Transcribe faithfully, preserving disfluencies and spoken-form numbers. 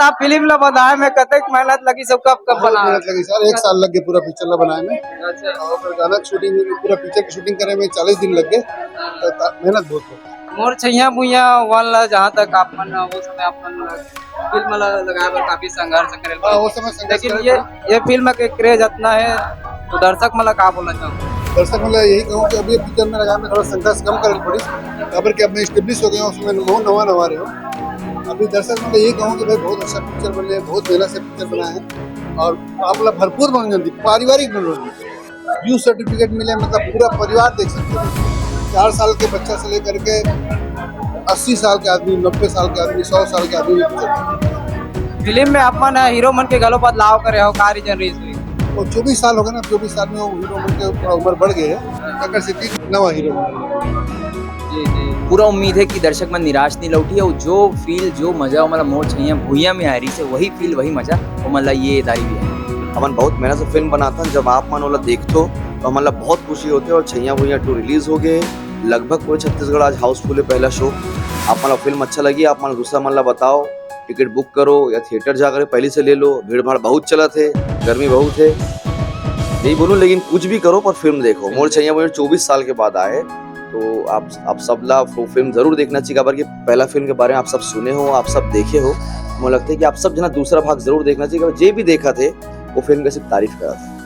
Film ला बनाए में कतेक मेहनत लगी, सब कब कब बहुत बना? मेहनत लगी सर, एक साल लग गए पूरा पिक्चर ला बनाए में। अच्छा। और गाना की शूटिंग, पूरा पिक्चर की शूटिंग करे में चालीस दिन लग गए। तो ता- मेहनत बहुत लगी। मोर छैया भुइया वन ला जहाँ तक आप मन वो समय आप मन फिल्म ला लगाए बर काफी संघर्ष करे हाँ, वो समय संघर्ष लेकिन करे ये थे। ये फिल्म के क्रेज इतना है तो दर्शक मन ला का बोलना चाहूँ? दर्शक मन ला यही कहूँ कि अभी पिक्चर में लगाए में थोड़ा संघर्ष कम करे पड़ी, काबर कि अब मैं एस्टेब्लिश हो गया हूँ, उसमें बहुत नवा नवा रहे हो। अभी दर्शक मन ला यही कहूँ कि भाई बहुत अच्छा पिक्चर बने, बहुत मेहनत से पिक्चर बनाए हैं और आप लोग भरपूर मनोरंजन दी, पारिवारिक मनोरंजन, यू सर्टिफिकेट मिले, मतलब पूरा परिवार देख सकते हैं, चार साल के बच्चा से लेकर के अस्सी साल के आदमी, नब्बे साल के आदमी, सौ साल के आदमी भी पिक्चर देख सकते हैं। फिल्म में आप मन हीरो मन के घलो बदलाव करे हो, का रीजन रही हुई? और चौबीस साल हो गए ना, चौबीस साल में वो हीरो बन के थोड़ा उम्र बढ़ गए है। चक्कर सिद्दीकी नवा हीरो बन गए। जी जी। पूरा उम्मीद है कि दर्शक मन निराश नहीं लौटी और जो फील, जो मजा हमारा मोर छैया भुइया में आ रही से, वही फील, वही मजा वो मला ये दारी भी है। हमन बहुत मेहनत से फिल्म बनाथन। जब आप मन ओला देखथो तो हमन ला बहुत खुशी होथे। और छैया भुइया टू रिलीज हो गए, लगभग पूरे छत्तीसगढ़ आज हाउसफुल है पहला शो। आप मन ला फिल्म अच्छा लगी, आप मन दूसरा मन ला बताओ, टिकट बुक करो या थिएटर जा कर पहले से ले लो। भीड़ भाड़ बहुत चलत है, गर्मी बहुत है, यही बोलूँ, लेकिन कुछ भी करो पर फिल्म देखो। मोर छैया भुइया चौबीस साल के बाद आए, तो आप आप सब ला वो फिल्म जरूर देखना चाहिए, काबर कि पहला फिल्म के बारे में आप सब सुने हो, आप सब देखे हो। मुझे लगता है कि आप सब जना दूसरा भाग जरूर देखना चाहिए, काबर जे भी देखा थे वो फिल्म का सिर्फ तारीफ करा था।